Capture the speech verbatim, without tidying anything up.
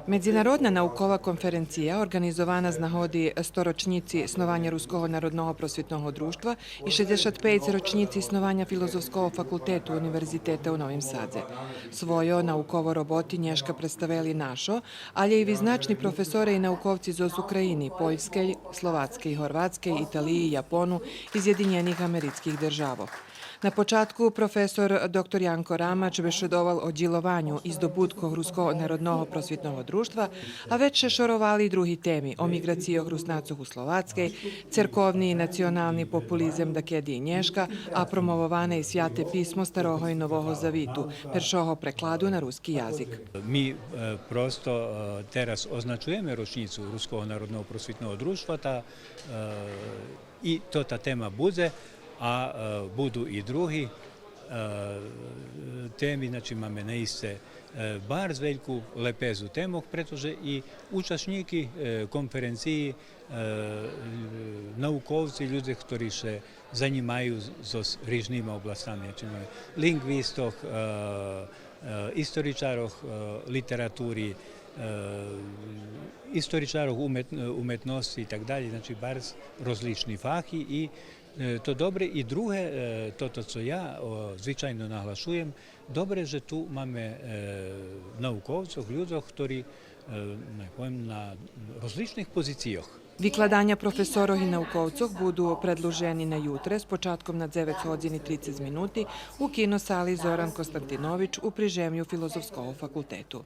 Медзинародна наукова конференция, орґанизована з нагоди сто рочнїци снованя Руского народного просвитного дружтва и шейдзешат пейц рочнїци снованя Филозофского факултету Универзитета у Новим Садзе. Свойо науково роботи нєшка представели нашо, алє и визначни професоре и науковци зоз України, Польскей, Словацкей, Горватскей, Италиї, Япону и Зєдинєних Америцких Державох. На початку професор доктор Янко Рамач бешедовал о дїлованю и здобуткох Руского народного просвитного дружтва, а вец ше шоровали и други теми: о миґрацийох Руснацох у Словацкей, церковни и национални популизем дакеди и нєшка, а промововане и Святе писмо Старого и Нового Завиту, першого прекладу на руски язик. Ми, е, просто, е, тераз означуєме рочнїцу Руского народного просвитного дружтва, та, е, и то та тема будзе, а, е, буду и други, е, теми, значи, маме наисце, е, барз вельку лепезу темох, прето же и учашнїки, е, конференциї, е, науковци, людзе хтори ше занїмаю з-, зоз рижнима областами, значи, маме линґвистох, е, е, историчарох, е, литератури, е, историчарох умет-, уметносци и так далєй, значи, барз розлични фахи и, е, то добре. И друге, е, тото цо я, о, звичайно наглашуєм, добре же ту маме, е, науковцох, людзох хтори, е, най повем, на розличних позицийох. Викладаня професорох и науковцох буду предлужени на ютре з початком на дзевец годзин и трицец минути у киносали Зоран Константинович у прижемю Филозофского факултету.